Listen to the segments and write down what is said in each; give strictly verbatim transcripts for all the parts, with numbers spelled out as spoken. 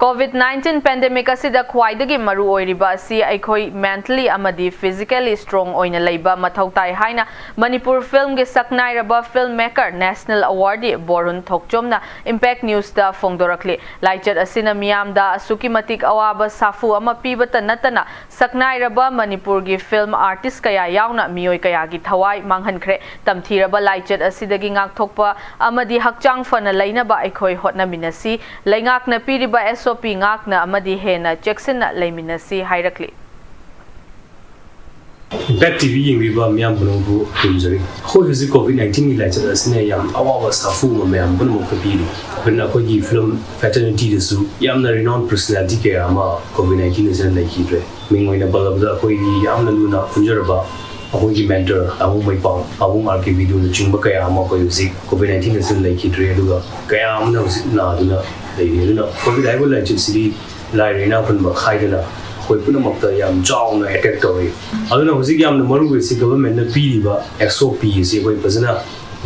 COVID nineteen pandemic ꯑꯁꯤꯗ ꯈ꯭ꯋꯥꯏꯗꯒꯤ ꯃꯔꯨ ꯑꯣꯏꯔꯤꯕ ꯑꯁꯤ ꯑꯩꯈꯣꯏ ꯃꯦꯟꯇꯂꯤ ꯑꯃꯗꯤ ꯐꯤꯖꯤꯀꯦꯜꯂꯤ ꯁ꯭ꯇꯔꯣꯡ ꯑꯣꯏꯅ ꯂꯩꯕ ꯃꯊꯧ ꯇꯥꯏ ꯍꯥꯏꯅ ꯃꯅꯤꯄꯨꯔ ꯐꯤꯜꯝꯒꯤ ꯁꯛꯅꯥꯏꯔꯕ ꯐꯤꯜꯝ ꯃꯦꯀꯔ, ꯅꯦꯁꯅꯦꯜ ꯑꯦꯋꯥꯔꯗꯤ ꯕꯣꯔꯨꯟ ꯊꯣꯛꯆꯣꯝꯅ ꯏꯝꯄꯦꯛ ꯅ꯭ꯌꯨꯁꯇ ꯐꯣꯡꯗꯣꯔꯛꯂꯤ꯫ ꯂꯥꯏꯆꯠ ꯑꯁꯤꯅ ꯃꯤꯌꯥꯝꯗ ꯑꯁꯨꯛꯀꯤ ꯃꯇꯤꯛ ꯑꯋꯥꯕ ꯁꯥꯐꯨ ꯑꯃ ꯄꯤꯕꯇ ꯅꯠꯇꯅ ꯁꯛꯅꯥꯏꯔꯕ ꯃꯅꯤꯄꯨꯔꯒꯤ ꯐꯤꯜꯝ ꯑꯥꯔꯇꯤꯁ ꯀꯌꯥ ꯌꯥꯎꯅ ꯃꯤꯑꯣꯏ ꯀꯌꯥꯒꯤ ꯊꯋꯥꯏ ꯃꯥꯡꯍꯟꯈ꯭ꯔꯦ꯫ ꯇꯝꯊꯤꯔꯕ ꯂꯥꯏꯆꯠ ꯑꯁꯤꯗꯒꯤ ꯉꯥꯛꯊꯣꯛꯄ ꯑꯃꯗꯤ ꯍꯛꯆꯥꯡ ꯐꯅ ꯂꯩꯅꯕ ꯑꯩꯈꯣꯏ ꯍꯣꯠꯅꯃꯤꯟꯅꯁꯤ꯫ ꯂꯩꯉꯥꯛꯅ ꯄꯤꯔꯤꯕ ꯑꯦꯁ ꯑꯣ ꯄꯤ ꯉꯥꯛꯅ ꯑꯃꯗꯤ ꯍꯦꯟꯅ ꯆꯦꯛꯁꯤꯟꯅ ꯂꯩꯃꯤꯟꯅꯁꯤ ꯍꯥꯏꯔꯛꯂꯤ꯫ ꯏꯝꯄꯦꯛ ꯇꯤ ꯚꯤ ꯌꯦꯡꯕꯤꯕ ꯃꯤꯌꯥꯝ ꯄꯨꯝꯅꯃꯛꯄꯨ ꯈꯨꯔꯨꯝꯖꯔꯤ꯫ ꯑꯩꯈꯣꯏ ꯍꯧꯖꯤꯛ ꯀꯣꯚꯤꯗ ꯅꯥꯏꯟꯇꯤꯟꯒꯤ ꯂꯥꯏꯆꯠ ꯑꯁꯤꯅ ꯌꯥꯝ ꯑꯋꯥꯕ ꯁꯥꯐꯨ ꯑꯃ ꯃꯌꯥꯝ ꯄꯨꯝꯅꯃꯛꯇ ꯄꯤꯔꯤ꯫ ꯑꯩꯈꯣꯏꯅ ꯑꯩꯈꯣꯏꯒꯤ ꯐꯤꯂꯝ ꯐꯦꯇꯔꯅꯤꯇꯤꯗꯁꯨ ꯌꯥꯝꯅ ꯔꯤꯅꯥꯎꯟ ꯄꯔꯁꯅꯦꯂꯤꯇꯤ ꯀꯌꯥ ꯑꯃ ꯀꯣꯚꯤꯗ ꯅꯥꯏꯟꯇꯤꯟ ꯑꯁꯤꯅ ꯂꯩꯈꯤꯗ꯭ꯔꯦ꯫ ꯃꯤꯡ ꯑꯣꯏꯅ ꯄꯜꯂꯕꯗ ꯑꯩꯈꯣꯏꯒꯤ ꯌꯥꯝꯅ ꯂꯨꯅ ꯈꯟꯖꯔꯕ ꯑꯩꯈꯣꯏꯒꯤ ꯃꯦꯟꯇꯔ ꯑꯕꯨꯡ ꯃꯩꯄꯥꯎ, ꯑꯕꯨꯡ ꯑꯥꯔ ꯀꯦ ꯕꯤꯗꯨꯅꯆꯤꯡꯕ ꯀꯌꯥ ꯑꯃ ꯑꯩꯈꯣꯏ ꯍꯧꯖꯤꯛ ꯀꯣꯚꯤꯗ ꯅꯥꯏꯟꯇꯤꯟ ꯑꯁꯤꯅ ꯂꯩꯈꯤꯗ꯭ꯔꯦ, ꯑꯗꯨꯒ ꯀꯌꯥ ꯑꯃꯅ ꯍꯧꯖꯤꯛ ꯅꯥꯗꯨꯅ ꯂꯩꯔꯤ꯫ ꯑꯗꯨꯅ ꯀꯣꯚꯤꯗ ꯍꯥꯏꯕ ꯂꯥꯏꯆꯠꯁꯤꯗꯤ ꯂꯥꯏꯔ ꯏꯅꯥꯛ ꯈꯨꯟꯕ ꯈꯥꯏꯗꯅ ꯑꯩꯈꯣꯏ ꯄꯨꯝꯅꯃꯛꯇ ꯌꯥꯝ ꯆꯥꯎꯅ ꯑꯦꯇꯦꯛ ꯇꯧꯔꯤ꯫ ꯑꯗꯨꯅ ꯍꯧꯖꯤꯛ ꯌꯥꯝꯅ ꯃꯔꯨ ꯑꯣꯏꯔꯤꯁꯤ ꯒꯚꯔꯟꯃꯦꯟꯠꯅ ꯄꯤꯔꯤꯕ ꯑꯦꯁ ꯑꯣ ꯄꯤ ꯑꯁꯤ ꯑꯩꯈꯣꯏ ꯐꯖꯅ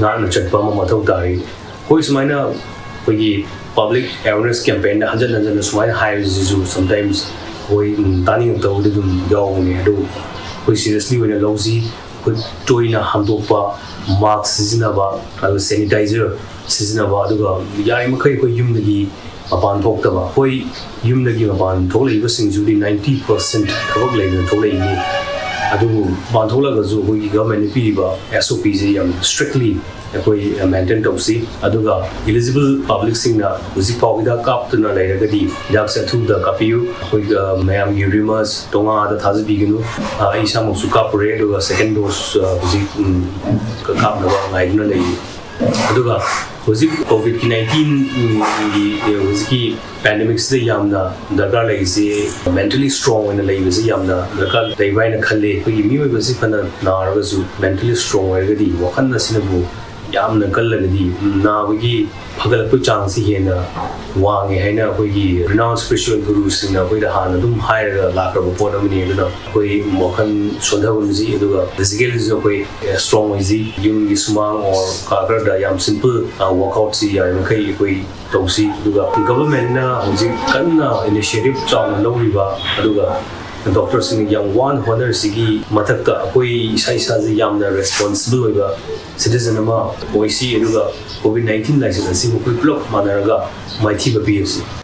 ꯉꯥꯛꯅ ꯆꯠꯄ ꯑꯃ ꯃꯊꯧ ꯇꯥꯔꯤ꯫ ꯑꯩꯈꯣꯏ ꯁꯨꯃꯥꯏꯅ ꯑꯩꯈꯣꯏꯒꯤ ꯄꯕ꯭ꯂꯤꯛ ꯑꯦꯋꯦꯔꯅꯦꯁ ꯀꯦꯝꯄꯦꯟꯗ ꯍꯟꯖꯟ ꯍꯟꯖꯟꯅ ꯁꯨꯃꯥꯏꯅ ꯍꯥꯏꯕꯁꯤꯁꯨ ꯁꯝꯇꯥꯏꯝꯁ ꯑꯩꯈꯣꯏ ꯎꯝ, ꯇꯥꯅꯤꯡꯉꯛꯇꯕꯗꯤ ꯑꯗꯨꯝ ꯌꯥꯎꯕꯅꯦ꯫ ꯑꯗꯨꯕꯨ ꯑꯩꯈꯣꯏ ꯁꯤꯔꯤꯌꯁꯂꯤ ꯑꯣꯏꯅ ꯂꯧꯁꯤ꯫ ꯑꯩꯈꯣꯏ ꯇꯣꯏꯅ ꯍꯥꯝꯗꯣꯛꯄ, ꯃꯥꯛꯁ ꯁꯤꯖꯤꯟꯅꯕ, ꯑꯗꯨꯒ ꯁꯦꯅꯤꯇꯥꯏꯖꯔ ꯁꯤꯖꯤꯟꯅꯕ, ꯑꯗꯨꯒ ꯌꯥꯔꯤꯃꯈꯩ ꯑꯩꯈꯣꯏ ꯌꯨꯝꯗꯒꯤ ꯃꯄꯥꯟ ꯊꯣꯛꯇꯕ꯫ ꯑꯩꯈꯣꯏ ꯌꯨꯝꯗꯒꯤ ꯃꯄꯥꯟ ꯊꯣꯛꯂꯛꯏꯕꯁꯤꯡꯁꯤꯗꯤ ꯅꯥꯏꯟꯇꯤ ꯄꯥꯔꯁꯦꯟꯠ ꯊꯕꯛ ꯂꯩꯗꯅ ꯊꯣꯛꯂꯛꯏꯅꯤ꯫ ꯑꯗꯨꯕꯨ ꯃꯄꯥꯟ ꯊꯣꯛꯂꯒꯁꯨ ꯑꯩꯈꯣꯏꯒꯤ ꯒꯚꯔꯟꯃꯦꯟꯠꯅ ꯄꯤꯔꯤꯕ ꯑꯦꯁ ꯑꯣ ꯄꯤꯁꯦ ꯌꯥꯝ ꯁ꯭ꯇꯔꯤꯛꯂꯤ ꯑꯩꯈꯣꯏ ꯃꯦꯟꯇꯦꯟ ꯇꯧꯁꯤ꯫ ꯑꯗꯨꯒ ꯏꯂꯤꯖꯤꯕꯜ ꯄꯕ꯭ꯂꯤꯛꯁꯤꯡꯅ ꯍꯧꯖꯤꯛꯐꯥꯎ ꯍꯤꯗꯥꯛ ꯀꯥꯞꯇꯨꯅ ꯂꯩꯔꯒꯗꯤ ꯍꯤꯗꯥꯛꯁꯦ ꯑꯊꯨꯕꯗ ꯀꯥꯞꯄꯤꯌꯨ꯫ ꯑꯩꯈꯣꯏ ꯃꯌꯥꯝꯒꯤ ꯔꯤꯃꯔꯁ ꯇꯣꯉꯥꯗ ꯊꯥꯖꯕꯤꯒꯅꯨ꯫ ꯑꯩ ꯏꯁꯥꯃꯛꯁꯨ ꯀꯥꯞꯄꯨꯔꯦ, ꯑꯗꯨꯒ ꯁꯦꯀꯦꯟ ꯗꯣꯁ ꯍꯧꯖꯤꯛ ꯎꯝ, ꯀꯥꯞꯅꯕ ꯉꯥꯏꯗꯨꯅ ꯂꯩꯔꯤ꯫ ꯑꯗꯨꯒ ꯍꯧꯖꯤꯛ ꯀꯣꯚꯤꯗꯀꯤ ꯅꯥꯏꯟꯇꯤꯟꯒꯤ ꯍꯧꯖꯤꯛꯀꯤ ꯄꯦꯟꯗꯦꯃꯤꯛꯁꯤꯗ ꯌꯥꯝꯅ ꯗꯔꯀꯥꯔ ꯂꯩꯔꯤꯁꯤ ꯃꯦꯟꯇꯦꯜꯂꯤ ꯁ꯭ꯇꯔꯣꯡ ꯑꯣꯏꯅ ꯂꯩꯕꯁꯤ ꯌꯥꯝꯅ ꯗꯔꯀꯥꯔ ꯂꯩꯕ ꯍꯥꯏꯅ ꯈꯜꯂꯤ꯫ ꯑꯩꯈꯣꯏꯒꯤ ꯃꯤꯑꯣꯏꯕꯁꯤ ꯐꯅ ꯅꯥꯔꯒꯁꯨ ꯃꯦꯟꯇꯦꯜꯂꯤ ꯁ꯭ꯇꯔꯣꯡ ꯑꯣꯏꯔꯒꯗꯤ ꯋꯥꯈꯜ ꯑꯁꯤꯅꯕꯨ ꯌꯥꯝꯅ ꯀꯜꯂꯒꯗꯤ ꯅꯥꯕꯒꯤ ꯐꯒꯠꯂꯛꯄꯒꯤ ꯆꯥꯡꯁꯤ ꯍꯦꯟꯅ ꯋꯥꯡꯉꯦ ꯍꯥꯏꯅ ꯑꯩꯈꯣꯏꯒꯤ renowned spiritual ꯒꯨꯔꯨꯁꯤꯡꯅ ꯑꯩꯈꯣꯏꯗ ꯍꯥꯟꯅ ꯑꯗꯨꯝ ꯍꯥꯏꯔꯒ ꯂꯥꯛꯈ꯭ꯔꯕ ꯄꯣꯠ ꯑꯃꯅꯤ꯫ ꯑꯗꯨꯅ ꯑꯩꯈꯣꯏ ꯋꯥꯈꯜ ꯁꯣꯟꯊꯒꯨꯝꯁꯤ, ꯑꯗꯨꯒ physically ꯁꯨ ꯑꯩꯈꯣꯏ strong ꯑꯣꯏꯁꯤ꯫ ꯌꯨꯝꯒꯤ ꯁꯨꯃꯥꯡ or ꯀꯥ ꯈꯔꯗ ꯌꯥꯝ simple workout ꯁꯤ ꯌꯥꯔꯤꯃꯈꯩ ꯑꯩꯈꯣꯏ ꯇꯧꯁꯤ꯫ ꯑꯗꯨꯒ government ꯅ ꯍꯧꯖꯤꯛ ꯀꯟꯅ initiative ꯆꯥꯎꯅ ꯂꯧꯔꯤꯕ, ꯑꯗꯨꯒ doctor ꯁꯤꯡꯅ ꯌꯥꯝ ꯋꯥꯅ ꯍꯣꯠꯅꯔꯤꯁꯤꯒꯤ ꯃꯊꯛꯇ ꯑꯩꯈꯣꯏ ꯏꯁꯥ ꯏꯁꯥꯁꯤ ꯌꯥꯝꯅ responsible ꯑꯣꯏꯕ citizen ꯑꯃ ꯑꯣꯏꯁꯤ꯫ ꯑꯗꯨꯒ COVID nineteen ꯂꯥꯏꯆꯠ ꯑꯁꯤꯕꯨ ꯑꯩꯈꯣꯏ ꯄꯨꯂꯞ ꯃꯥꯟꯅꯔꯒ ꯃꯥꯏꯊꯤꯕ ꯄꯤꯔꯁꯤ꯫